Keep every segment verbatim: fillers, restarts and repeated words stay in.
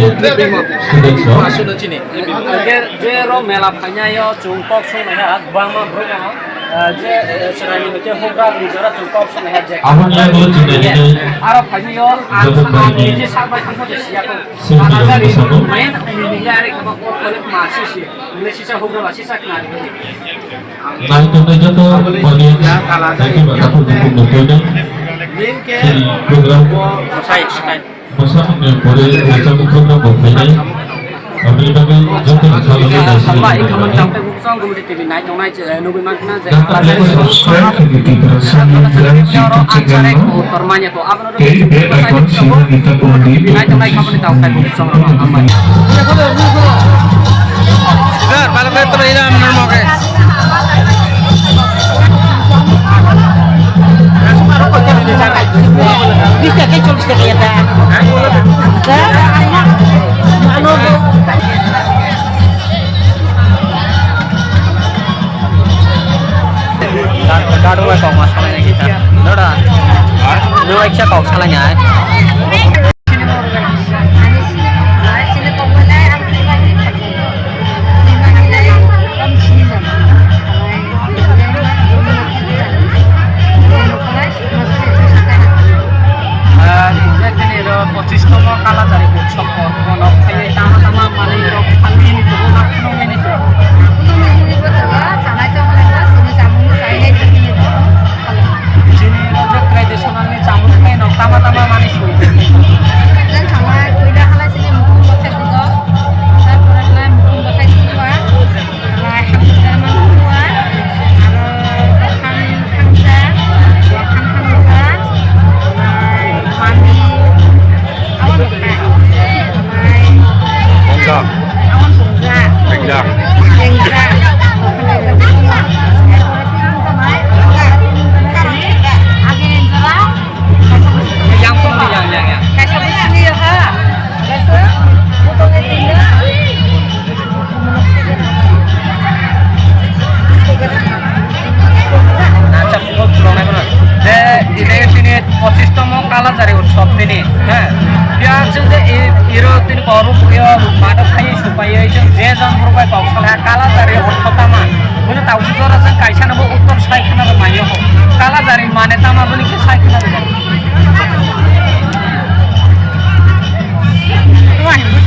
students rok. Hwnkhe je ro mela phainai o chwng kok swngnai ha, kwbangma borok no, ah, je, eh, chwraini hwnkhe hukra ni jora chwng kok swngnai ha je. Aboni yagulo chwng nainai aro phainai o ang joto bai ni je sak bai thangkho je siya kho. Sini yang sabo. Main ni ni ya re kama kok kole ma si si. Ni sisa hukra ba sisa khna. Nai tongnai joto audience, thank you, ba, tapu duku nukui nai. Sini program. Sai, sai. Bwsa hwnwi pore rwchapmung program bo phainai. Aboni bagwi joto ni salogwi naisingwi Hamba, tongmani ikhamani bagwi. Tangpai buksong Gumri T V nai tongnai, eh, nugwi mankha na je Jata Kalachari Black Subscribe to the Tiprasa News Live YouTube channel no. Tei bell icon sima nita kondi. Nai tongnai khamani tangpai buksong rok hambai. Dar, balok ito na ina amnar moke. Bis taka, chollish taka ya da. Gado bai kok ma salai nai kita. Doda. Nung eksa kok salai nai. Pochistom Kalajari utsob porbo no phaiwi tama tama manwi rok phalwi ni tubu ma phunuknwi ni tubu. Chini rok je traditional ni chamung phai no tama tama manwi sui. Bongkha. Bengja. Yang pun yang yang yang. Acha, phungo phungo nai phano. Je, ine sini pochistom Kalajari utsob nini, ha? Biya chwng je i-, iro tini koru puyo mano phai supai, je jon phuru bai kok sala Kalajari utsob tama. Bono tausi jora chwng kaisa no bo uttor sai khna rw manya ho. Kalajari mane tama boni khe sai khna rw.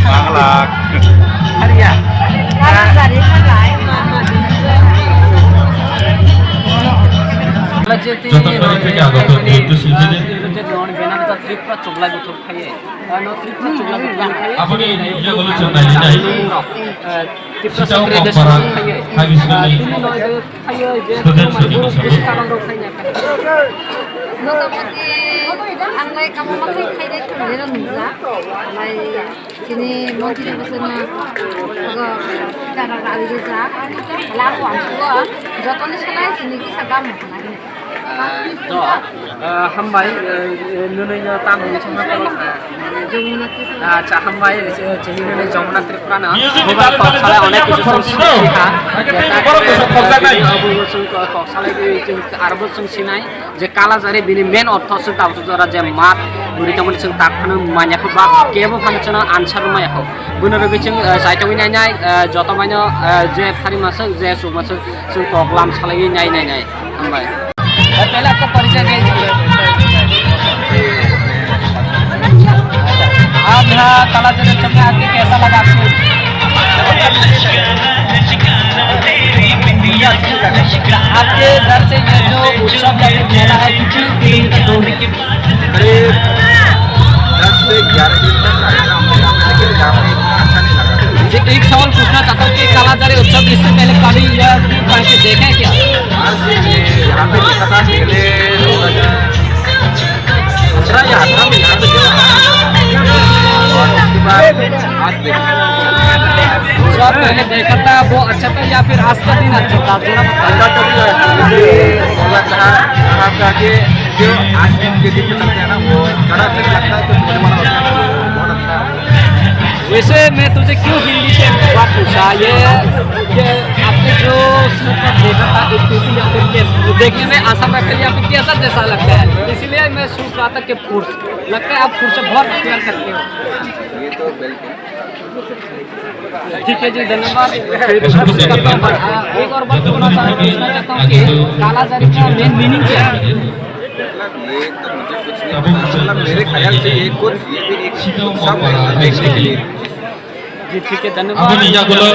Bangla. Hariya. Joto tari theke agot nirito silbide. Tripura chukla guthur khaye. Tripura chukla guthur khaye. Apuni iya golo chonai nai. Sitao Kokpara High School ni student sini masuk. Motamoti ang lai kamo ma khai khai de thang de nung ja. Lai chini montri bosong na. Ogo dara dara de ja. Lai ko ang ko joto ni salai chini kisa gam. Ah, to, ah, hambai, eh, eh, nunui no tamo ni songma kolo kha. Acha, hambai, eh, chini nunui Jamuna Tripura no. Music mobile kok salai onek kichu song sikha. Abu song kok salai di chwng arbo song sinai. Je Kalajari bini main ortho song tamo jora je mat, guri tamo ni song tak phano manya kho ba kebo phano chana answer maya kho. Bono rwgwi chwng, eh, saitongwi nai nai, eh, joto maino, eh, je phari masuk, je suk masuk, chwng kok lam salaiwi nai nai nai. Hambai. भाई, पहले आपका परिचय दे दीजिए। आप यहाँ कला जगत में आके कैसा लगा आपको? आपके घर से ये जो उत्सव या फिर मेला है, कितनी किलोमीटर दूर है? करीब दस से ग्यारह किलोमीटर का है ना, लेकिन यहाँ पे इतना अच्छा नहीं लगा। जी, एक सवाल पूछना चाहता हूँ कि कालाजारी उत्सव इससे पहले कभी या फिर कहीं पे देखा है क्या? हाँ, यहाँ पे देखा था, पहले दो हज़ार सत्रह या अठारह में यहाँ पे देखा था। और उसके बाद आज देखा। जो आप पहले देखा था, वो अच्छा था या फिर आज का दिन अच्छा था? थोड़ा बताइए। अच्छा तो नहीं है, मुझे लगा था, यहाँ पे आके जो आज दिन के दिन पे चलते हैं ना, वो बड़ा अच्छा लगता है, तो मुझे बड़ा अच्छा लगा, बहुत अच्छा है। वैसे मैं तुझे क्यों हिंदी से बात पूछा, ये, ये आपने जो सूट का देखा था, एक टोपी या फिर ये देखने में आसान लगता है या फिर कैसा जैसा लगता है, इसीलिए मैं सोच रहा था कि फूड, लगता है आप फूड से बहुत प्यार करते हो। ये तो बिल्कुल। ठीक है जी, धन्यवाद। फिर सबसे करते हैं। हाँ, एक और बात बोलना चाह-, पूछना चाहता हूँ कि कालाजारी का मेन मीनिंग क्या है? मतलब, ये तो मुझे कुछ नहीं पता। मतलब, मेरे ख्याल से ये कुछ, ये भी एक उत्सव है देखने के लिए। जी, ठीक है, धन्यवाद। Aboni yagulo